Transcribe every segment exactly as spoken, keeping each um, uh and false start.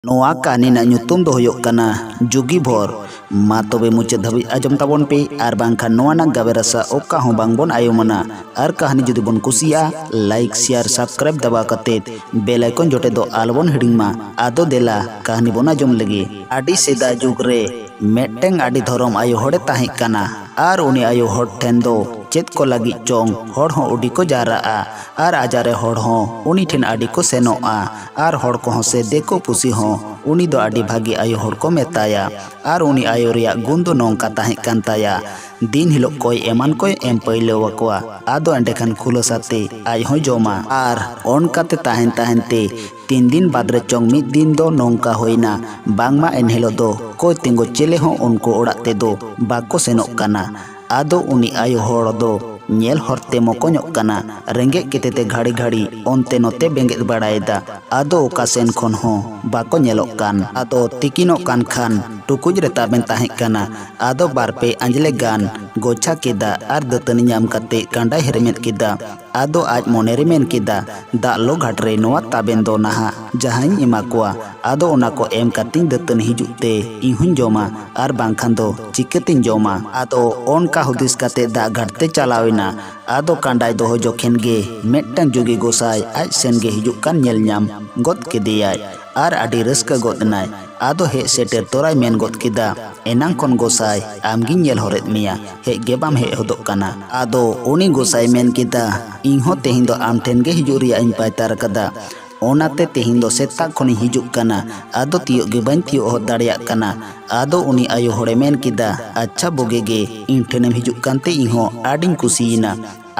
ᱱᱚᱣᱟ ᱠᱟᱹᱦᱱᱤ ᱨᱮᱱᱟᱜ ᱧᱩᱛᱩᱢ ᱫᱚ ᱦᱩᱭᱩᱜ ᱠᱟᱱᱟ ᱡᱩᱜᱤ ᱵᱷᱳᱨ᱾ ᱢᱟ ᱛᱚᱵᱮ ᱢᱩᱪᱟᱹᱫ ᱫᱷᱟᱹᱵᱤᱡ ᱟᱸᱡᱚᱢ ᱛᱟᱵᱚᱱ ᱯᱮ, ᱟᱨ ᱵᱟᱝᱠᱷᱟᱱ ᱱᱚᱣᱟ ᱨᱮᱱᱟᱜ ᱜᱟᱵᱮ ᱨᱟᱥᱟ ᱚᱠᱟ ᱦᱚᱸ ᱵᱟᱝᱵᱚᱱ ᱟᱭᱚᱢᱟᱱᱟ᱾ ᱟᱨ ᱠᱟᱹᱦᱱᱤ ᱡᱩᱫᱤ ᱵᱚᱱ ᱠᱩᱥᱤᱭᱟᱜᱼᱟ, ᱞᱟᱭᱤᱠ, ᱥᱮᱭᱟᱨ, ᱥᱟᱵᱥᱠᱨᱟᱭᱤᱵ ᱫᱟᱵᱟᱣ ᱠᱟᱛᱮ ᱵᱮᱞ ᱟᱭᱠᱚᱱ ᱡᱚᱴᱮᱫ ᱫᱚ ᱟᱞᱚᱵᱚᱱ ᱦᱤᱲᱤᱧ ᱢᱟ᱾ ᱟᱫᱚ ᱫᱮᱞᱟ ᱠᱟᱹᱦᱱᱤ ᱵᱚᱱ ᱟᱸᱡᱚᱢ ᱞᱮᱜᱮ᱾ ᱟᱹᱰᱤ ᱥᱮᱫᱟᱭ ᱡᱩᱜᱽ ᱨᱮ ᱢᱤᱫᱴᱟᱝ ᱟᱹᱰᱤ ᱫᱷᱚᱨᱚᱢ ᱟᱭᱳ ᱦᱚᱲᱮ ᱛᱟᱦᱮᱸ ᱠᱟᱱᱟ᱾ ᱟᱨ ᱩᱱᱤ ᱟᱭᱳ ᱦᱚᱲ ᱴᱷᱮᱱ ᱫᱚ ᱪᱮᱫ ᱠᱚ ᱞᱟᱹᱜᱤᱫ ᱪᱚᱝ ᱦᱚᱲ ᱦᱚᱸ ᱟᱹᱰᱤ ᱠᱚ ᱡᱟᱣᱨᱟᱜᱼᱟ᱾ ᱟᱨ ᱟᱡᱟᱨᱮ ᱦᱚᱲ ᱦᱚᱸ ᱩᱱᱤ ᱴᱷᱮᱱ ᱟᱹᱰᱤ ᱠᱚ ᱥᱮᱱᱚᱜᱼᱟ᱾ ᱟᱨ ᱦᱚᱲ ᱠᱚᱦᱚᱸ ᱥᱮ ᱫᱤᱠᱩ ᱯᱩᱥᱤ ᱦᱚᱸ ᱩᱱᱤ ᱫᱚ ᱟᱹᱰᱤ ᱵᱷᱟᱹᱜᱤ ᱟᱭᱳ ᱦᱚᱲ ᱠᱚ ᱢᱮᱛᱟᱭᱟ᱾ ᱟᱨ ᱩᱱᱤ ᱟᱭᱳ ᱨᱮᱭᱟᱜ ᱜᱩᱱ ᱫᱚ ᱱᱚᱝᱠᱟ ᱛᱟᱦᱮᱸ ᱠᱟᱱ ᱛᱟᱭᱟ, ᱫᱤᱱ ᱦᱤᱞᱳᱜ ᱠᱚᱭ ᱮᱢᱟᱱ ᱠᱚᱭ ᱮᱢ ᱯᱟᱹᱭᱞᱟᱹᱣ ᱟᱠᱚᱣᱟ᱾ ᱟᱫᱚ ᱮᱸᱰᱮᱠᱷᱟᱱ ᱠᱷᱩᱞᱟᱹᱥ ᱟᱛᱮ ᱟᱡ ᱦᱚᱸᱭ ᱡᱚᱢᱟ᱾ ᱟᱨ ᱚᱱᱠᱟᱛᱮ ᱛᱟᱦᱮᱱ ᱛᱟᱦᱮᱱ ᱛᱮ ᱛᱤᱱ ᱫᱤᱱ ᱵᱟᱫᱽ ᱨᱮ ᱪᱚᱝ ᱢᱤᱫ ᱫᱤᱱ ᱫᱚ ᱱᱚᱝᱠᱟ ᱦᱩᱭᱱᱟ, ᱵᱟᱝᱢᱟ ᱮᱱᱦᱤᱞᱳᱜ ᱫᱚ ᱠᱚᱭ ᱛᱤᱸᱜᱩ ᱪᱮᱞᱮ ᱦᱚᱸ ᱩᱱᱠᱩ ᱚᱲᱟᱜ ᱛᱮᱫᱚ ᱵᱟᱠᱚ ᱥᱮᱱᱚᱜ ᱠᱟᱱᱟ᱾ ᱟᱫᱚ ᱩᱱᱤ ᱟᱭᱳ ᱦᱚᱲ ᱫᱚ ᱧᱮᱞ ᱦᱚᱨᱛᱮ ᱢᱚᱠᱚᱧᱚᱜ ᱠᱟᱱᱟ᱾ ᱨᱮᱸᱜᱮᱡ ᱠᱮᱛᱮᱛᱮ ᱜᱷᱟᱹᱲᱤ ᱜᱷᱟᱹᱲᱤ ᱚᱱᱛᱮ ᱱᱚᱛᱮ ᱵᱮᱸᱜᱮᱫ ᱵᱟᱲᱟᱭᱮᱫᱟ᱾ ᱟᱫᱚ ᱚᱠᱟ ᱥᱮᱱ ᱠᱷᱚᱱ ᱦᱚᱸ ᱵᱟᱠᱚ ᱧᱮᱞᱚᱜ ᱠᱟᱱ᱾ ᱟᱫᱚ ᱛᱤᱠᱤᱱᱚᱜ ᱠᱟᱱ ᱠᱷᱟᱱ ᱴᱩᱠᱩᱡ ᱨᱮ ᱛᱟᱵᱮᱱ ᱛᱟᱦᱮᱸ ᱠᱟᱱᱟ᱾ ᱟᱫᱚ ᱵᱟᱨ ᱯᱮ ᱟᱸᱡᱽᱞᱮ ᱜᱟᱱ ᱜᱚᱪᱷᱟ ᱠᱮᱫᱟ ᱟᱨ ᱫᱟᱹᱛᱟᱹᱱᱤ ᱧᱟᱢ ᱠᱟᱛᱮ ᱠᱟᱸᱰᱟᱭ ᱦᱮᱨᱢᱮᱫ ᱠᱮᱫᱟ᱾ ᱟᱫᱚ ᱟᱡ ᱢᱚᱱᱮᱨᱮ ᱢᱮᱱ ᱠᱮᱫᱟ, ᱫᱟᱜ ᱞᱚ ᱜᱷᱟᱴ ᱨᱮ ᱱᱚᱣᱟ ᱛᱟᱵᱮᱱ ᱫᱚ ᱱᱟᱦᱟᱜ ᱡᱟᱦᱟᱸᱭᱤᱧ ᱮᱢᱟ ᱠᱚᱣᱟ, ᱟᱫᱚ ᱚᱱᱟ ᱠᱚ ᱮᱢ ᱠᱟᱛᱮᱧ ᱫᱟᱹᱛᱟᱹᱱᱤ ᱦᱤᱡᱩᱜ ᱛᱮ ᱤᱧ ᱦᱚᱸᱧ ᱡᱚᱢᱟ, ᱟᱨ ᱵᱟᱝᱠᱷᱟᱱ ᱫᱚ ᱪᱤᱠᱟᱹᱛᱮᱧ ᱡᱚᱢᱟ? ᱟᱫᱚ ᱚᱱᱠᱟ ᱦᱩᱫᱤᱥ ᱠᱟᱛᱮ ᱫᱟᱜ ᱜᱷᱟᱴ ᱛᱮ ᱪᱟᱞᱟᱣ ᱮᱱᱟ᱾ ᱟᱫᱚ ᱠᱟᱸᱰᱟᱭ ᱫᱚᱦᱚ ᱡᱚᱠᱷᱮᱱ ᱜᱮ ᱢᱤᱫᱴᱟᱝ ᱡᱩᱜᱤ ᱜᱚᱸᱥᱟᱭ ᱟᱡ ᱥᱮᱱ ᱜᱮ ᱦᱤᱡᱩᱜ ᱠᱟᱱ ᱧᱮᱞ ᱧᱟᱢ ᱜᱚᱫ ᱠᱮᱫᱮᱭᱟᱭ᱾ ᱟᱨ ᱟᱹᱰᱤ ᱨᱟᱹᱥᱠᱟᱹ ᱜᱚᱫ ᱮᱱᱟᱭ᱾ ᱟᱫᱚ ᱦᱮᱡ ᱥᱮᱴᱮᱨ ᱛᱚᱨᱟᱭ ᱢᱮᱱ ᱜᱚᱫ ᱠᱮᱫᱟ, ᱮᱱᱟᱝ ᱠᱷᱚᱱ ᱜᱚᱸᱥᱟᱭ ᱟᱢᱜᱤᱧ ᱧᱮᱞ ᱦᱚᱨᱮᱫ ᱢᱮᱭᱟ, ᱦᱮᱡ ᱜᱮ ᱵᱟᱢ ᱦᱮᱡ ᱦᱚᱫᱚᱜ ᱠᱟᱱᱟ᱾ ᱟᱫᱚ ᱩᱱᱤ ᱜᱚᱸᱥᱟᱭ ᱢᱮᱱ ᱠᱮᱫᱟ, ᱤᱧ ᱦᱚᱸ ᱛᱮᱦᱮᱧ ᱫᱚ ᱟᱢ ᱴᱷᱮᱱ ᱜᱮ ᱦᱤᱡᱩᱜ ᱨᱮᱭᱟᱜ ᱤᱧ ᱯᱟᱭᱛᱟᱨ ᱟᱠᱟᱫᱟ, ᱚᱱᱟᱛᱮ ᱛᱮᱦᱮᱧ ᱫᱚ ᱥᱮᱛᱟᱜ ᱠᱷᱚᱱᱤᱧ ᱦᱤᱡᱩᱜ ᱠᱟᱱᱟ᱾ ᱟᱫᱚ ᱛᱤᱭᱳᱜ ᱜᱮ ᱵᱟᱹᱧ ᱛᱤᱭᱳᱜ ᱦᱚᱫ ᱫᱟᱲᱮᱭᱟᱜ ᱠᱟᱱᱟ᱾ ᱟᱫᱚ ᱩᱱᱤ ᱟᱭᱳ ᱦᱚᱲᱮ ᱢᱮᱱ ᱠᱮᱫᱟ, ᱟᱪᱪᱷᱟ ᱵᱩᱜᱤ ᱜᱮ, ᱤᱧ ᱴᱷᱮᱱᱮᱢ ᱦᱤᱡᱩᱜ ᱠᱟᱱᱛᱮ ᱤᱧ ᱦᱚᱸ ᱟᱹᱰᱤᱧ ᱠᱩᱥᱤᱭᱮᱱᱟ᱾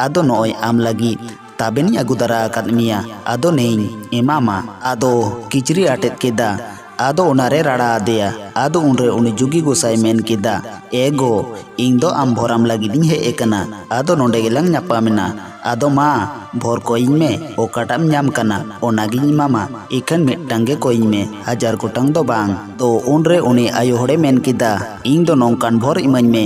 ᱟᱫᱚ ᱱᱚᱜᱼᱚᱭ ᱟᱢ ᱞᱟᱹᱜᱤᱫ ᱛᱟᱵᱮᱱᱤᱧ ᱟᱹᱜᱩ ᱫᱟᱨᱟ ᱟᱠᱟᱫ ᱢᱮᱭᱟ, ᱟᱫᱚ ᱱᱮᱭᱤᱧ ᱮᱢᱟᱢᱟ᱾ ᱟᱫᱚ ᱠᱤᱪᱨᱤᱡ ᱟᱴᱮᱫ ᱠᱮᱫᱟ᱾ ᱟᱫᱚ ᱚᱱᱟᱨᱮ ᱨᱟᱲᱟ ᱟᱫᱮᱭᱟ᱾ ᱟᱫᱚ ᱩᱱᱨᱮ ᱩᱱᱤ ᱡᱩᱜᱤ ᱜᱚᱸᱥᱟᱭ ᱢᱮᱱ ᱠᱮᱫᱟ, ᱮ ᱜᱚ, ᱤᱧ ᱫᱚ ᱟᱢ ᱵᱷᱚᱨᱟᱢ ᱞᱟᱹᱜᱤᱫ ᱤᱧ ᱦᱮᱡ ᱟᱠᱟᱱᱟ᱾ ᱟᱫᱚ ᱱᱚᱰᱮ ᱜᱮᱞᱟᱝ ᱧᱟᱯᱟᱢ ᱮᱱᱟ᱾ ᱟᱫᱚ ᱢᱟ, ᱵᱷᱚᱨ ᱠᱚᱭᱤᱧ ᱢᱮ, ᱚᱠᱟᱴᱟᱜ ᱮᱢ ᱧᱟᱢ ᱠᱟᱱᱟ, ᱚᱱᱟᱜᱤᱧ ᱮᱢᱟᱢᱟ, ᱤᱠᱷᱟᱹᱱ ᱢᱤᱫᱴᱟᱝ ᱜᱮ ᱠᱚᱭᱤᱧ ᱢᱮ, ᱦᱟᱡᱟᱨ ᱜᱚᱴᱟᱝ ᱫᱚ ᱵᱟᱝ᱾ ᱛᱚ ᱩᱱᱨᱮ ᱩᱱᱤ ᱟᱭᱳ ᱦᱚᱲᱮ ᱢᱮᱱ ᱠᱮᱫᱟ, "ᱤᱧ ᱫᱚ ᱱᱚᱝᱠᱟᱱ ᱵᱷᱚᱨ ᱤᱢᱟᱹᱧ ᱢᱮ,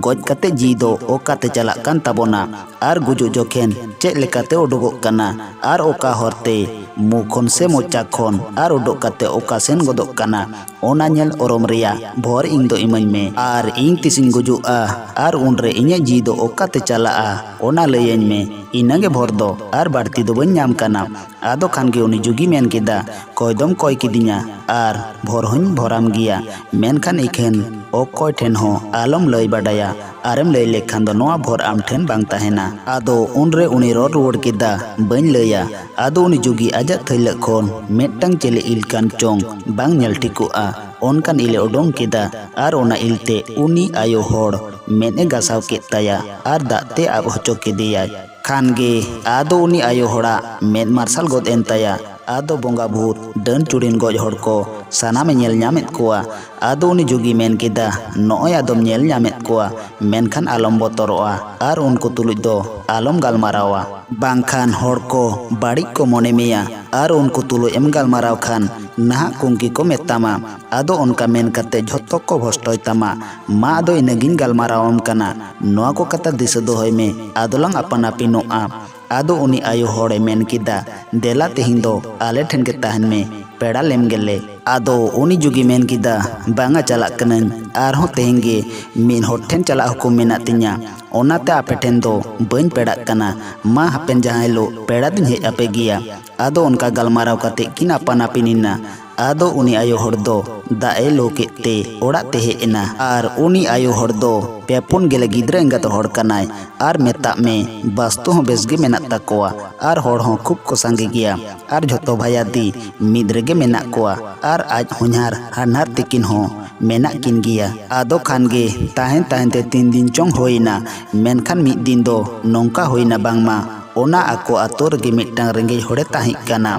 ᱜᱚᱡ ᱠᱟᱛᱮ ᱡᱤᱣᱤ ᱫᱚ ᱚᱠᱟᱛᱮ ᱪᱟᱞᱟᱜ ᱠᱟᱱ ᱛᱟᱵᱚᱱᱟ, ᱟᱨ ᱜᱩᱡᱩᱜ ᱡᱚᱠᱷᱮᱱ ᱪᱮᱫ ᱞᱮᱠᱟᱛᱮ ᱩᱰᱩᱠᱚᱜ ᱠᱟᱱᱟ, ᱟᱨ ᱚᱠᱟ ᱦᱚᱨᱛᱮ ᱢᱩ ᱠᱷᱚᱱ ᱥᱮ ᱢᱚᱪᱟ ᱠᱷᱚᱱ ᱟᱨ ᱩᱰᱩᱠ ᱠᱟᱛᱮ ᱚᱠᱟ ᱥᱮᱱ ᱜᱚᱫᱚᱜ ᱠᱟᱱᱟ, ᱚᱱᱟ ᱧᱮᱞ ᱩᱨᱩᱢ ᱨᱮᱭᱟᱜ ᱵᱷᱚᱨ ᱤᱧ ᱫᱚ ᱤᱢᱟᱹᱧ ᱢᱮ᱾ ᱟᱨ ᱤᱧ ᱛᱤᱥᱤᱧ ᱜᱩᱡᱩᱜᱼᱟ, ᱟᱨ ᱩᱱᱨᱮ ᱤᱧᱟᱹᱜ ᱡᱤᱣᱤ ᱫᱚ ᱚᱠᱟᱛᱮ ᱪᱟᱞᱟᱜᱼᱟ, ᱚᱱᱟ ᱞᱟᱹᱭᱟᱹᱧ ᱢᱮ, ᱤᱱᱟᱹᱜᱮ ᱵᱷᱚᱨ ᱫᱚ, ᱟᱨ ᱵᱟᱹᱲᱛᱤ ᱫᱚ ᱵᱟᱹᱧ ᱧᱟᱢ ᱠᱟᱱᱟ᱾" ᱟᱫᱚ ᱠᱷᱟᱱ ᱜᱮ ᱩᱱᱤ ᱡᱩᱜᱤ ᱢᱮᱱ ᱠᱮᱫᱟ, "ᱠᱚᱭ ᱫᱚᱢ ᱠᱚᱭ ᱠᱤᱫᱤᱧᱟ, ᱟᱨ ᱵᱷᱚᱨ ᱦᱚᱸᱧ ᱵᱷᱚᱨᱟᱢ ᱜᱮᱭᱟ, ᱢᱮᱱᱠᱷᱟᱱ ᱤᱠᱷᱟᱹᱱ ᱚᱠᱚᱭ ᱴᱷᱮᱱ ᱦᱚᱸ ᱟᱞᱚᱢ ᱞᱟᱹᱭ ᱵᱟᱰᱟᱭᱟ, ᱟᱨᱮᱢ ᱞᱟᱹᱭ ᱞᱮᱠᱷᱟᱱ ᱫᱚ ᱱᱚᱣᱟ ᱵᱷᱚᱨ ᱟᱢ ᱴᱷᱮᱱ ᱵᱟᱝ ᱛᱟᱦᱮᱱᱟ᱾" ᱟᱫᱚ ᱩᱱᱨᱮ ᱩᱱᱤ ᱨᱚᱲ ᱨᱩᱣᱟᱹᱲ ᱠᱮᱫᱟ, "ᱵᱟᱹᱧ ᱞᱟᱹᱭᱟ᱾" ᱟᱫᱚ ᱩᱱᱤ ᱡᱩᱜᱤ ᱟᱡᱟᱜ ᱛᱷᱟᱹᱭᱞᱟᱹᱜ ᱠᱷᱚᱱ ᱢᱤᱫᱴᱟᱝ ᱪᱮᱞᱮ ᱤᱞ ᱠᱟᱱ ᱪᱚᱝ, ᱵᱟᱝ ᱧᱮᱞ ᱴᱷᱤᱠᱚᱜᱼᱟ, ᱚᱱᱠᱟᱱ ᱤᱞᱮ ᱚᱰᱚᱝ ᱠᱮᱫᱟ, ᱟᱨ ᱚᱱᱟ ᱤᱞ ᱛᱮ ᱩᱱᱤ ᱟᱭᱳ ᱦᱚᱲ ᱢᱮᱫ ᱮ ᱜᱟᱥᱟᱣ ᱠᱮᱫ ᱛᱟᱭᱟ, ᱟᱨ ᱫᱟᱜ ᱛᱮ ᱟᱵ ᱦᱚᱪᱚ ᱠᱮᱫᱮᱭᱟᱭ᱾ ᱠᱷᱟᱱ ᱜᱮ ᱟᱫᱚ ᱩᱱᱤ ᱟᱭᱳ ᱦᱚᱲᱟᱜ ᱢᱮᱫ ᱢᱟᱨᱥᱟᱞ ᱜᱚᱫ ᱮᱱ ᱛᱟᱭᱟ᱾ ᱟᱫᱚ ᱵᱚᱸᱜᱟ ᱵᱷᱩᱛ, ᱰᱟᱹᱱ ᱪᱩᱲᱤᱱ ᱜᱚᱡ ᱦᱚᱲ ᱠᱚ ᱥᱟᱱᱟᱢᱮ ᱧᱮᱞ ᱧᱟᱢᱮᱫ ᱠᱚᱣᱟ᱾ ᱟᱫᱚ ᱩᱱᱤ ᱡᱩᱜᱤ ᱢᱮᱱ ᱠᱮᱫᱟ, "ᱱᱚᱜᱼᱚᱭ ᱟᱫᱚᱢ ᱧᱮᱞ ᱧᱟᱢᱮᱫ ᱠᱚᱣᱟ, ᱢᱮᱱᱠᱷᱟᱱ ᱟᱞᱚᱢ ᱵᱚᱛᱚᱨᱚᱜᱼᱟ, ᱟᱨ ᱩᱱᱠᱩ ᱛᱩᱞᱩᱡ ᱫᱚ ᱟᱞᱚᱢ ᱜᱟᱞᱢᱟᱨᱟᱣᱟ, ᱵᱟᱝᱠᱷᱟᱱ ᱦᱚᱲ ᱠᱚ ᱵᱟᱹᱲᱤᱡ ᱠᱚ ᱢᱚᱱᱮ ᱢᱮᱭᱟ, ᱟᱨ ᱩᱱᱠᱩ ᱛᱩᱞᱩᱡ ᱮᱢ ᱜᱟᱞᱢᱟᱨᱟᱣ ᱠᱷᱟᱱ ᱱᱟᱦᱟᱜ ᱠᱩᱝᱠᱤ ᱠᱚ ᱢᱮᱛᱟᱢᱟ᱾ ᱟᱫᱚ ᱚᱱᱠᱟ ᱢᱮᱱ ᱠᱟᱛᱮ ᱡᱷᱚᱛᱚ ᱠᱚ ᱵᱷᱚᱥᱴᱚᱭ ᱛᱟᱢᱟ᱾ ᱢᱟ ᱟᱫᱚ ᱤᱱᱟᱹᱜᱤᱧ ᱜᱟᱞᱢᱟᱨᱟᱣᱟᱢ ᱠᱟᱱᱟ, ᱱᱚᱣᱟ ᱠᱚ ᱠᱟᱛᱷᱟ ᱫᱤᱥᱟᱹ ᱫᱚᱦᱚᱭ ᱢᱮ, ᱟᱫᱚ ᱞᱟᱝ ᱟᱯᱟᱱ ᱟᱹᱯᱤᱱᱚᱜᱼᱟ᱾" ᱟᱫᱚ ᱩᱱᱤ ᱟᱭᱳ ᱦᱚᱲᱮ ᱢᱮᱱ ᱠᱮᱫᱟ, "ᱫᱮᱞᱟ ᱛᱮᱦᱮᱧ ᱫᱚ ᱟᱞᱮ ᱴᱷᱮᱱ ᱜᱮ ᱛᱟᱦᱮᱱ ᱢᱮ, ᱯᱮᱲᱟ ᱞᱮᱢ ᱜᱮᱞᱮ᱾" ᱟᱫᱚ ᱩᱱᱤ ᱡᱩᱜᱤ ᱢᱮᱱ ᱠᱮᱫᱟ, "ᱵᱟᱝᱟ, ᱪᱟᱞᱟᱜ ᱠᱟᱹᱱᱟᱹᱧ, ᱟᱨᱦᱚᱸ ᱛᱮᱦᱮᱧ ᱜᱮ ᱢᱤᱫ ᱦᱚᱲ ᱴᱷᱮᱱ ᱪᱟᱞᱟᱜ ᱦᱩᱠᱩᱢ ᱢᱮᱱᱟᱜ ᱛᱤᱧᱟ, ᱚᱱᱟᱛᱮ ᱟᱯᱮ ᱴᱷᱮᱱ ᱫᱚ ᱵᱟᱹᱧ ᱯᱮᱲᱟᱜ ᱠᱟᱱᱟ᱾ ᱢᱟ ᱦᱟᱯᱮᱱ ᱡᱟᱦᱟᱸ ᱦᱤᱞᱳᱜ ᱯᱮᱲᱟ ᱫᱚᱧ ᱦᱮᱡ ᱟᱯᱮ ᱜᱮᱭᱟ᱾" ᱟᱫᱚ ᱚᱱᱠᱟ ᱜᱟᱞᱢᱟᱨᱟᱣ ᱠᱟᱛᱮ ᱠᱤᱱ ᱟᱯᱟᱱ ᱟᱹᱯᱤᱱ ᱮᱱᱟ᱾ ᱟᱫᱚ ᱩᱱᱤ ᱟᱭᱳ ᱦᱚᱲ ᱫᱚ ᱫᱟᱜ ᱮ ᱞᱚ ᱠᱮᱫ ᱛᱮ ᱚᱲᱟᱜ ᱛᱮ ᱦᱮᱡ ᱮᱱᱟ᱾ ᱟᱨ ᱩᱱᱤ ᱟᱭᱳ ᱦᱚᱲ ᱫᱚ ᱯᱮ ᱯᱩᱱ ᱜᱮᱞᱮ ᱜᱤᱫᱽᱨᱟᱹ ᱮᱸᱜᱟᱛ ᱦᱚᱲ ᱠᱟᱱᱟᱭ᱾ ᱟᱨ ᱢᱮᱛᱟᱜ ᱢᱮ, ᱵᱟᱥᱛᱩ ᱦᱚᱸ ᱵᱮᱥ ᱜᱮ ᱢᱮᱱᱟᱜ ᱛᱟᱠᱚᱣᱟ, ᱟᱨ ᱦᱚᱲ ᱦᱚᱸ ᱠᱷᱩᱵ ᱠᱚ ᱥᱟᱸᱜᱮ ᱜᱮᱭᱟ, ᱟᱨ ᱡᱷᱚᱛᱚ ᱵᱷᱟᱭᱟᱫᱤ ᱢᱤᱫ ᱨᱮᱜᱮ ᱢᱮᱱᱟᱜ ᱠᱚᱣᱟ, ᱟᱨ ᱟᱡ ᱦᱚᱧᱦᱟᱨ ᱦᱟᱱᱦᱟᱨ ᱛᱤᱠᱤᱱ ᱦᱚᱸ ᱢᱮᱱᱟᱜ ᱠᱤᱱ ᱜᱮᱭᱟ᱾ ᱟᱫᱚ ᱠᱷᱟᱱ ᱜᱮ ᱛᱟᱦᱮᱸ ᱛᱟᱦᱮᱸ ᱛᱮ ᱛᱤᱱ ᱫᱤᱱ ᱪᱚᱝ ᱦᱩᱭ ᱮᱱᱟ, ᱢᱮᱱᱠᱷᱟᱱ ᱢᱤᱫ ᱫᱤᱱ ᱫᱚ ᱱᱚᱝᱠᱟ ᱦᱩᱭ ᱮᱱᱟ ᱵᱟᱝᱢᱟ ᱚᱱᱟ ᱟᱠᱚ ᱟᱛᱳ ᱨᱮᱜᱮ ᱢᱤᱫᱴᱟᱝ ᱨᱮᱸᱜᱮᱡ ᱦᱚᱲᱮ ᱛᱟᱦᱮᱸ ᱠᱟᱱᱟ᱾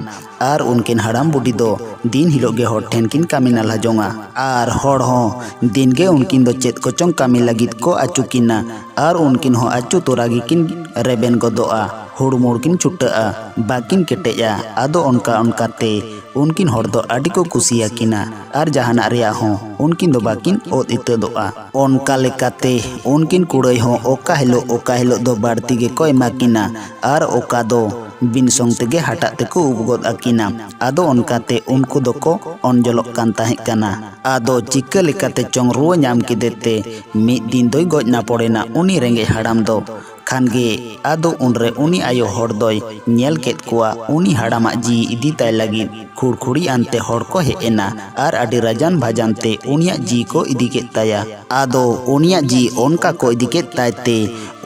ᱟᱨ ᱩᱱᱠᱤᱱ ᱦᱟᱲᱟᱢ ᱵᱩᱰᱷᱤ ᱫᱚ ᱫᱤᱱ ᱦᱤᱞᱳᱜ ᱜᱮ ᱦᱚᱲ ᱴᱷᱮᱱ ᱠᱤᱱ ᱠᱟᱹᱢᱤ ᱱᱟᱞᱦᱟ ᱡᱚᱝᱟ᱾ ᱟᱨ ᱦᱚᱲ ᱦᱚᱸ ᱫᱤᱱ ᱜᱮ ᱩᱱᱠᱤᱱ ᱫᱚ ᱪᱮᱫ ᱠᱚᱪᱚᱝ ᱠᱟᱹᱢᱤ ᱞᱟᱹᱜᱤᱫ ᱠᱚ ᱟᱹᱪᱩ ᱠᱤᱱᱟ᱾ ᱟᱨ ᱩᱱᱠᱤᱱ ᱦᱚᱸ ᱟᱹᱪᱩ ᱛᱚᱨᱟ ᱜᱮᱠᱤᱱ ᱨᱮᱵᱮᱱ ᱜᱚᱫᱚᱜᱼᱟ, ᱦᱩᱲᱢᱩᱲ ᱠᱤᱱ ᱪᱷᱩᱴᱟᱹᱜᱼᱟ, ᱵᱟᱹᱠᱤᱱ ᱠᱮᱴᱮᱡᱼᱟ᱾ ᱟᱫᱚ ᱚᱱᱠᱟ ᱚᱱᱠᱟᱛᱮ ᱩᱱᱠᱤᱱ ᱦᱚᱲ ᱫᱚ ᱟᱹᱰᱤ ᱠᱚ ᱠᱩᱥᱤᱭᱟᱠᱤᱱᱟ᱾ ᱟᱨ ᱡᱟᱦᱟᱱᱟᱜ ᱨᱮᱭᱟᱜ ᱦᱚᱸ ᱩᱱᱠᱤᱱ ᱫᱚ ᱵᱟᱹᱠᱤᱱ ᱚᱛ ᱤᱛᱟᱹᱫᱚᱜᱼᱟ᱾ ᱚᱱᱠᱟ ᱞᱮᱠᱟᱛᱮ ᱩᱱᱠᱤᱱ ᱠᱩᱲᱟᱹᱭ ᱦᱚᱸ ᱚᱠᱟ ᱦᱤᱞᱳᱜ ᱚᱠᱟ ᱦᱤᱞᱳᱜ ᱫᱚ ᱵᱟᱹᱲᱛᱤ ᱜᱮᱠᱚ ᱮᱢᱟ ᱠᱤᱱᱟ᱾ ᱟᱨ ᱚᱠᱟ ᱫᱚ ᱵᱤᱱ ᱥᱚᱝ ᱛᱮᱜᱮ ᱦᱟᱴᱟᱜ ᱛᱮᱠᱚ ᱩᱵ ᱜᱚᱫ ᱟᱹᱠᱤᱱᱟ᱾ ᱟᱫᱚ ᱚᱱᱠᱟᱛᱮ ᱩᱱᱠᱩ ᱫᱚᱠᱚ ᱚᱱᱡᱚᱞᱚᱜ ᱠᱟᱱ ᱛᱟᱦᱮᱸ ᱠᱟᱱᱟ᱾ ᱟᱫᱚ ᱪᱤᱠᱟᱹ ᱞᱮᱠᱟᱛᱮ ᱪᱚᱝ ᱨᱩᱣᱟᱹ ᱧᱟᱢ ᱠᱮᱫᱮ ᱛᱮ ᱢᱤᱫ ᱫᱤᱱ ᱫᱚᱭ ᱜᱚᱡ ᱱᱟᱯᱚᱲᱮᱱᱟ ᱩᱱᱤ ᱨᱮᱸᱜᱮᱡ ᱦᱟᱲᱟᱢ ᱫᱚ᱾ ᱠᱷᱟᱱ ᱜᱮ ᱟᱫᱚ ᱩᱱᱨᱮ ᱩᱱᱤ ᱟᱭᱳ ᱦᱚᱲ ᱫᱚᱭ ᱧᱮᱞ ᱠᱮᱫ ᱠᱚᱣᱟ ᱩᱱᱤ ᱦᱟᱲᱟᱢᱟᱜ ᱡᱤᱣᱤ ᱤᱫᱤ ᱛᱟᱭ ᱞᱟᱹᱜᱤᱫ ᱠᱷᱩᱲᱠᱷᱩᱲᱤ ᱟᱱᱛᱮ ᱦᱚᱲ ᱠᱚ ᱦᱮᱡ ᱮᱱᱟ᱾ ᱟᱨ ᱟᱹᱰᱤ ᱨᱟᱡᱟᱱ ᱵᱷᱟᱡᱟᱱ ᱛᱮ ᱩᱱᱤᱭᱟᱜ ᱡᱤᱣᱤ ᱠᱚ ᱤᱫᱤ ᱠᱮᱫ ᱛᱟᱭᱟ᱾ ᱟᱫᱚ ᱩᱱᱤᱭᱟᱜ ᱡᱤᱣᱤ ᱚᱱᱠᱟ ᱠᱚ ᱤᱫᱤ ᱠᱮᱫ ᱛᱟᱭ ᱛᱮ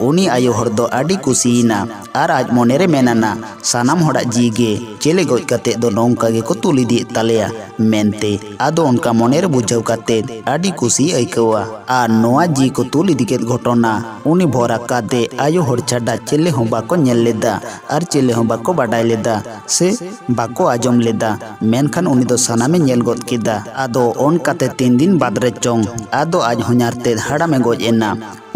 ᱩᱱᱤ ᱟᱭᱳ ᱦᱚᱲ ᱫᱚ ᱟᱹᱰᱤ ᱠᱩᱥᱤᱭᱮᱱᱟ᱾ ᱟᱨ ᱟᱡ ᱢᱚᱱᱮᱨᱮ ᱢᱮᱱᱟᱱᱟ, ᱥᱟᱱᱟᱢ ᱦᱚᱲᱟᱜ ᱡᱤᱣᱤ ᱜᱮ ᱪᱮᱞᱮ ᱜᱚᱡ ᱠᱟᱛᱮ ᱫᱚ ᱱᱚᱝᱠᱟ ᱜᱮᱠᱚ ᱛᱩᱞ ᱤᱫᱤᱭᱮᱫ ᱛᱟᱞᱮᱭᱟ ᱢᱮᱱᱛᱮ᱾ ᱟᱫᱚ ᱚᱱᱠᱟ ᱢᱚᱱᱮᱨᱮ ᱵᱩᱡᱷᱟᱹᱣ ᱠᱟᱛᱮ ᱟᱹᱰᱤ ᱠᱩᱥᱤᱭ ᱟᱹᱭᱠᱟᱹᱣᱟ᱾ ᱟᱨ ᱱᱚᱣᱟ ᱡᱤᱣᱤ ᱠᱚ ᱛᱩᱞ ᱤᱫᱤ ᱠᱮᱫ ᱜᱷᱚᱴᱚᱱᱟ ᱩᱱᱤ ᱵᱷᱚᱨ ᱟᱠᱟᱫᱮ ᱟᱭᱳ ᱦᱚᱲ ᱪᱷᱟᱰᱟ ᱪᱮᱞᱮ ᱦᱚᱸ ᱵᱟᱠᱚ ᱧᱮᱞ ᱞᱮᱫᱟ᱾ ᱟᱨ ᱪᱮᱞᱮ ᱦᱚᱸ ᱵᱟᱠᱚ ᱵᱟᱰᱟᱭ ᱞᱮᱫᱟ ᱥᱮ ᱵᱟᱠᱚ ᱟᱸᱡᱚᱢ ᱞᱮᱫᱟ᱾ ᱢᱮᱱᱠᱷᱟᱱ ᱩᱱᱤ ᱫᱚ ᱥᱟᱱᱟᱢᱮ ᱧᱮᱞ ᱜᱚᱫ ᱠᱮᱫᱟ᱾ ᱟᱫᱚ ᱚᱱᱠᱟᱛᱮ ᱛᱤᱱ ᱫᱤᱱ ᱵᱟᱫᱽ ᱨᱮ ᱪᱚᱝ ᱟᱫᱚ ᱟᱡ ᱦᱚᱧᱦᱟᱨ ᱛᱮᱫ ᱦᱟᱲᱟᱢᱮ ᱜᱚᱡ ᱮᱱᱟ᱾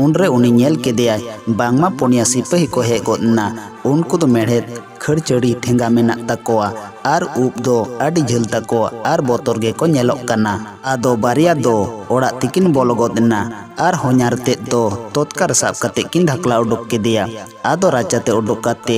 ᱩᱱᱨᱮ ᱩᱱᱤ ᱧᱮᱞ ᱠᱮᱫᱮᱭᱟᱭ ᱵᱟᱝᱢᱟ ᱯᱩᱱᱭᱟ ᱥᱤᱯᱟᱹᱦᱤ ᱠᱚ ᱦᱮᱡ ᱜᱚᱫ ᱮᱱᱟ᱾ ᱩᱱᱠᱩ ᱫᱚ ᱢᱮᱲᱦᱮᱫ ᱠᱷᱟᱹᱲᱪᱟᱹᱲᱤ ᱴᱷᱮᱸᱜᱟ ᱢᱮᱱᱟᱜ ᱛᱟᱠᱚᱣᱟ ᱟᱨ ᱩᱵ ᱫᱚ ᱟᱹᱰᱤ ᱡᱷᱟᱹᱞ ᱛᱟᱠᱚᱣᱟ ᱟᱨ ᱵᱚᱛᱚᱨ ᱜᱮᱠᱚ ᱧᱮᱞᱚᱜ ᱠᱟᱱᱟ᱾ ᱟᱫᱚ ᱵᱟᱨᱭᱟ ᱫᱚ ᱚᱲᱟᱜ ᱛᱮᱠᱤᱱ ᱵᱚᱞᱚ ᱜᱚᱫ ᱮᱱᱟ᱾ ᱟᱨ ᱦᱚᱧᱦᱟᱨ ᱛᱮᱫ ᱫᱚ ᱛᱚᱛᱠᱟᱨ ᱥᱟᱵ ᱠᱟᱛᱮ ᱠᱤᱱ ᱰᱷᱟᱠᱞᱟ ᱩᱰᱩᱠ ᱠᱮᱫᱮᱭᱟ᱾ ᱟᱫᱚ ᱨᱟᱪᱟᱛᱮ ᱩᱰᱩᱠ ᱠᱟᱛᱮ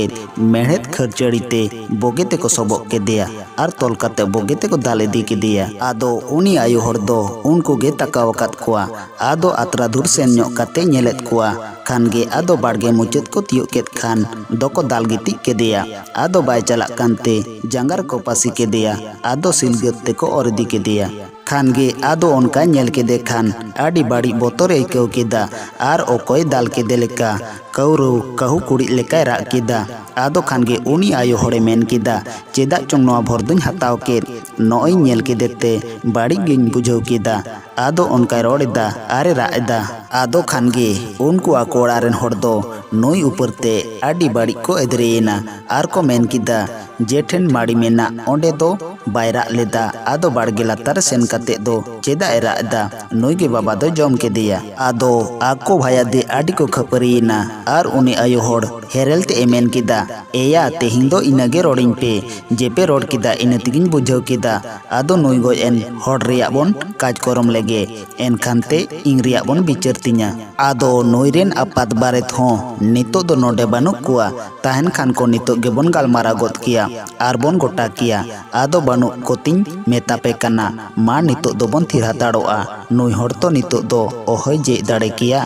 ᱢᱮᱲᱦᱮᱫ ᱠᱷᱟᱹᱲᱪᱟᱹᱲᱤ ᱛᱮ ᱵᱚᱜᱮ ᱛᱮᱠᱚ ᱥᱚᱵᱚᱜ ᱠᱮᱫᱮᱭᱟ᱾ ᱟᱨ ᱛᱚᱞ ᱠᱟᱛᱮ ᱵᱚᱜᱮ ᱛᱮᱠᱚ ᱫᱟᱞ ᱤᱫᱤ ᱠᱮᱫᱮᱭᱟ᱾ ᱟᱫᱚ ᱩᱱᱤ ᱟᱭᱳ ᱦᱚᱲ ᱫᱚ ᱩᱱᱠᱩ ᱜᱮ ᱛᱟᱠᱟᱣ ᱟᱠᱟᱫ ᱠᱚᱣᱟ᱾ ᱟᱫᱚ ᱟᱛᱨᱟ ᱫᱷᱩᱨ ᱥᱮᱱ ᱧᱚᱜ ᱠᱟᱛᱮ ᱧᱮᱞᱮᱫ ᱠᱚᱣᱟ᱾ ᱠᱷᱟᱱ ᱜᱮ ᱟᱫᱚ ᱵᱟᱲᱜᱮ ᱢᱩᱪᱟᱹᱫ ᱠᱚ ᱛᱤᱭᱳᱜ ᱠᱮᱫ ᱠᱷᱟᱱ ᱫᱚᱠᱚ ᱫᱟᱞ ᱜᱤᱛᱤᱡ ᱠᱮᱫᱮᱭᱟ᱾ ᱟᱫᱚ ᱵᱟᱭ ᱪᱟᱞᱟᱜ ᱠᱟᱱᱛᱮ ᱡᱟᱸᱜᱟ ᱨᱮᱠᱚ ᱯᱟᱹᱥᱤ ᱠᱮᱫᱮᱭᱟ᱾ ᱟᱫᱚ ᱥᱤᱞᱜᱟᱹᱛ ᱛᱮᱠᱚ ᱚᱨ ᱤᱫᱤ ᱠᱮᱫᱮᱭᱟ᱾ ᱠᱷᱟᱱ ᱜᱮ ᱟᱫᱚ ᱚᱱᱠᱟ ᱧᱮᱞ ᱠᱮᱫᱮ ᱠᱷᱟᱱ ᱟᱹᱰᱤ ᱵᱟᱹᱲᱤᱡ ᱵᱚᱛᱚᱨᱮ ᱟᱹᱭᱠᱟᱹᱣ ᱠᱮᱫᱟ᱾ ᱟᱨ ᱚᱠᱚᱭ ᱫᱟᱞ ᱠᱮᱫᱮ ᱞᱮᱠᱟ ᱠᱟᱹᱣᱨᱟᱹᱣ ᱠᱟᱹᱦᱩ ᱠᱩᱲᱤᱫ ᱞᱮᱠᱟᱭ ᱨᱟᱜ ᱠᱮᱫᱟ᱾ ᱟᱫᱚ ᱠᱷᱟᱱ ᱜᱮ ᱩᱱᱤ ᱟᱭᱳ ᱦᱚᱲᱮ ᱢᱮᱱ ᱠᱮᱫᱟ, ᱪᱮᱫᱟᱜ ᱪᱚᱝ ᱱᱚᱣᱟ ᱵᱷᱚᱨ ᱫᱚᱧ ᱦᱟᱛᱟᱣ ᱠᱮᱫ? ᱱᱚᱜᱼᱚᱭ ᱧᱮᱞ ᱠᱮᱫᱮ ᱛᱮ ᱵᱟᱹᱲᱤᱡ ᱜᱤᱧ ᱵᱩᱡᱷᱟᱹᱣ ᱠᱮᱫᱟ᱾ ᱟᱫᱚ ᱚᱱᱠᱟᱭ ᱨᱚᱲ ᱮᱫᱟ ᱟᱨᱮ ᱨᱟᱜ ᱮᱫᱟ᱾ ᱟᱫᱚ ᱠᱷᱟᱱ ᱜᱮ ᱩᱱᱠᱩ ᱟᱠᱚ ᱚᱲᱟᱜ ᱨᱮᱱ ᱦᱚᱲ ᱫᱚ ᱱᱩᱭ ᱩᱯᱟᱹᱨ ᱛᱮ ᱟᱹᱰᱤ ᱵᱟᱹᱲᱤᱡ ᱠᱚ ᱮᱫᱽᱨᱮᱭᱮᱱᱟ ᱟᱨ ᱠᱚ ᱢᱮᱱ ᱠᱮᱫᱟ, ᱡᱮ ᱴᱷᱮᱱ ᱢᱟᱹᱲᱤ ᱢᱮᱱᱟᱜ ᱚᱸᱰᱮ ᱫᱚ ᱵᱟᱭ ᱨᱟᱜ ᱞᱮᱫᱟ᱾ ᱟᱫᱚ ᱵᱟᱲᱜᱮ ᱞᱟᱛᱟᱨ ᱨᱮ ᱥᱮᱱ ᱠᱟᱛᱮ ᱫᱚ ᱪᱮᱫᱟᱜ ᱮ ᱨᱟᱜ ᱮᱫᱟ? ᱱᱩᱭ ᱜᱮ ᱵᱟᱵᱟ ᱫᱚᱭ ᱡᱚᱢ ᱠᱮᱫᱮᱭᱟ᱾ ᱟᱫᱚ ᱟᱠᱚ ᱵᱷᱟᱭᱟᱫᱮ ᱟᱹᱰᱤ ᱠᱚ ᱠᱷᱟᱹᱯᱟᱹᱨᱤᱭᱮᱱᱟ ᱟᱨ ᱩᱱᱤ ᱟᱭᱳ ᱦᱚᱲ ᱦᱮᱨᱮᱞ ᱛᱮ ᱮ ᱢᱮᱱ ᱠᱮᱫᱟ, ᱮᱭᱟ, ᱛᱮᱦᱮᱧ ᱫᱚ ᱤᱱᱟᱹᱜᱮ ᱨᱚᱲᱤᱧ ᱯᱮ, ᱡᱮᱯᱮ ᱨᱚᱲ ᱠᱮᱫᱟ ᱤᱱᱟᱹ ᱛᱮᱜᱮᱧ ᱵᱩᱡᱷᱟᱹᱣ ᱠᱮᱫᱟ᱾ ᱟᱫᱚ ᱱᱩᱭ ᱜᱚᱡ ᱮᱱ ᱦᱚᱲ ᱨᱮᱭᱟᱜ ᱵᱚᱱ ᱠᱟᱡᱽᱠᱚᱨᱚᱢ ᱞᱮᱜᱮ, ᱮᱱᱠᱷᱟᱱ ᱛᱮ ᱤᱧ ᱨᱮᱭᱟᱜ ᱵᱚᱱ ᱵᱤᱪᱟᱹᱨ ᱛᱤᱧᱟ᱾ ᱟᱫᱚ ᱱᱩᱭ ᱨᱮᱱ ᱟᱯᱟᱛ ᱵᱟᱨᱮᱛ ᱦᱚᱸ ᱱᱤᱛᱚᱜ ᱫᱚ ᱱᱚᱰᱮ ᱵᱟᱹᱱᱩᱜ ᱠᱚᱣᱟ, ᱛᱟᱦᱮᱱ ᱠᱷᱟᱱ ᱠᱚ ᱱᱤᱛᱚᱜ ᱜᱮᱵᱚᱱ ᱜᱟᱞᱢᱟᱨᱟᱣ ᱜᱚᱫ ᱠᱮᱭᱟ ᱟᱨ ᱵᱚᱱ ᱜᱚᱴᱟ ᱠᱮᱭᱟ᱾ ᱟᱫᱚ ᱵᱟᱹᱱᱩᱜ ᱠᱚᱛᱤᱧ ᱢᱮᱛᱟ ᱯᱮ ᱠᱟᱱᱟ, ᱢᱟ ᱱᱤᱛᱚᱜ ᱫᱚᱵᱚᱱ ᱛᱷᱤᱨ ᱦᱟᱛᱟᱲᱚᱜᱼᱟ, ᱱᱩᱭ ᱦᱚᱲ ᱛᱚ ᱱᱤᱛᱚᱜ ᱫᱚ ᱚᱦᱚᱭ ᱡᱮᱡ ᱫᱟᱲᱮ ᱠᱮᱭᱟ᱾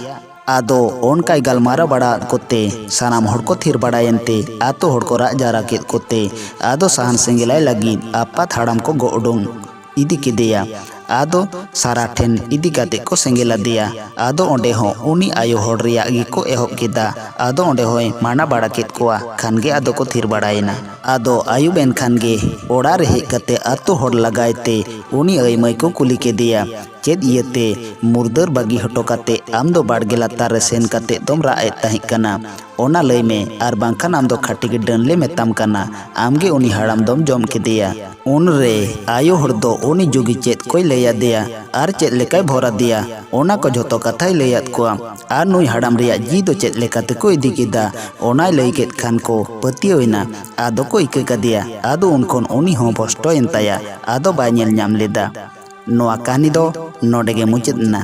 ᱟᱫᱚ ᱚᱱᱠᱟᱭ ᱜᱟᱞᱢᱟᱨᱟᱣ ᱵᱟᱲᱟ ᱟᱫ ᱠᱚᱛᱮ ᱥᱟᱱᱟᱢ ᱦᱚᱲ ᱠᱚ ᱛᱷᱤᱨ ᱵᱟᱲᱟᱭᱮᱱ ᱛᱮ ᱟᱛᱳ ᱦᱚᱲ ᱠᱚ ᱨᱟᱜ ᱡᱟᱣᱨᱟ ᱠᱮᱫ ᱠᱚᱛᱮ ᱟᱫᱚ ᱥᱟᱦᱟᱱ ᱥᱮᱸᱜᱮᱞᱟᱭ ᱞᱟᱹᱜᱤᱫ ᱟᱯᱟᱛ ᱦᱟᱲᱟᱢ ᱠᱚ ᱜᱚᱜ ᱩᱰᱩᱝ ᱤᱫᱤ ᱠᱮᱫᱮᱭᱟ᱾ ᱟᱫᱚ ᱥᱟᱨᱟ ᱴᱷᱮᱱ ᱤᱫᱤ ᱠᱟᱛᱮ ᱠᱚ ᱥᱮᱸᱜᱮᱞ ᱟᱫᱮᱭᱟ᱾ ᱟᱫᱚ ᱚᱸᱰᱮ ᱦᱚᱸ ᱩᱱᱤ ᱟᱭᱳ ᱦᱚᱲ ᱨᱮᱭᱟᱜ ᱜᱮᱠᱚ ᱮᱦᱚᱵ ᱠᱮᱫᱟ᱾ ᱟᱫᱚ ᱚᱸᱰᱮ ᱦᱚᱸᱭ ᱢᱟᱱᱟ ᱵᱟᱲᱟ ᱠᱮᱫ ᱠᱚᱣᱟ, ᱠᱷᱟᱱ ᱜᱮ ᱟᱫᱚ ᱠᱚ ᱛᱷᱤᱨ ᱵᱟᱲᱟᱭᱮᱱᱟ᱾ ᱟᱫᱚ ᱟᱹᱭᱩᱵ ᱮᱱ ᱠᱷᱟᱱ ᱜᱮ ᱚᱲᱟᱜ ᱨᱮ ᱦᱮᱡ ᱠᱟᱛᱮ ᱟᱛᱳ ᱦᱚᱲ ᱞᱟᱜᱟᱭ ᱛᱮ ᱩᱱᱤ ᱟᱹᱭ ᱢᱟᱹᱭ ᱠᱚ ᱠᱩᱞᱤ ᱠᱮᱫᱮᱭᱟ, ᱪᱮᱫ ᱤᱭᱟᱹᱛᱮ ᱢᱩᱨᱫᱟᱹᱨ ᱵᱟᱹᱜᱤ ᱦᱚᱴᱚ ᱠᱟᱛᱮ ᱟᱢ ᱫᱚ ᱵᱟᱲᱜᱮ ᱞᱟᱛᱟᱨ ᱨᱮ ᱥᱮᱱ ᱠᱟᱛᱮ ᱫᱚᱢ ᱨᱟᱜ ᱮᱫ ᱛᱟᱦᱮᱸ ᱠᱟᱱᱟ? ᱚᱱᱟ ᱞᱟᱹᱭ ᱢᱮ, ᱟᱨ ᱵᱟᱝᱠᱷᱟᱱ ᱟᱢ ᱫᱚ ᱠᱷᱟᱹᱴᱤ ᱜᱮ ᱰᱟᱹᱱ ᱞᱮ ᱢᱮᱛᱟᱢ ᱠᱟᱱᱟ, ᱟᱢ ᱜᱮ ᱩᱱᱤ ᱦᱟᱲᱟᱢ ᱫᱚᱢ ᱡᱚᱢ ᱠᱮᱫᱮᱭᱟ᱾ ᱩᱱᱨᱮ ᱟᱭᱳ ᱦᱚᱲ ᱫᱚ ᱩᱱᱤ ᱡᱩᱜᱤ ᱪᱮᱫ ᱠᱚᱭ ᱞᱟᱹᱭ ᱟᱫᱮᱭᱟ ᱟᱨ ᱪᱮᱫ ᱞᱮᱠᱟᱭ ᱵᱷᱚᱨ ᱟᱫᱮᱭᱟ, ᱚᱱᱟ ᱠᱚ ᱡᱷᱚᱛᱚ ᱠᱟᱛᱷᱟᱭ ᱞᱟᱹᱭ ᱟᱫ ᱠᱚᱣᱟ᱾ ᱟᱨ ᱱᱩᱭ ᱦᱟᱲᱟᱢ ᱨᱮᱭᱟᱜ ᱡᱤᱣᱤ ᱫᱚ ᱪᱮᱫ ᱞᱮᱠᱟ ᱛᱮᱠᱚ ᱤᱫᱤ ᱠᱮᱫᱟ, ᱚᱱᱟᱭ ᱞᱟᱹᱭ ᱠᱮᱫ ᱠᱷᱟᱱ ᱠᱚ ᱯᱟᱹᱛᱭᱟᱹᱣ ᱮᱱᱟ᱾ ᱟᱫᱚ ᱠᱚ ᱤᱠᱟᱹ ᱠᱟᱫᱮᱭᱟ᱾ ᱟᱫᱚ ᱩᱱ ᱠᱷᱚᱱ ᱩᱱᱤ ᱦᱚᱸ ᱵᱷᱚᱥᱴᱚᱭᱮᱱ ᱛᱟᱭᱟ, ᱟᱫᱚ ᱵᱟᱭ ᱧᱮᱞ ᱧᱟᱢ ᱞᱮᱫᱟ᱾ ᱱᱚᱣᱟ ᱠᱟᱹᱦᱱᱤ ᱫᱚ ᱱᱚᱰᱮ ᱜᱮ ᱢᱩᱪᱟᱹᱫ ᱮᱱᱟ᱾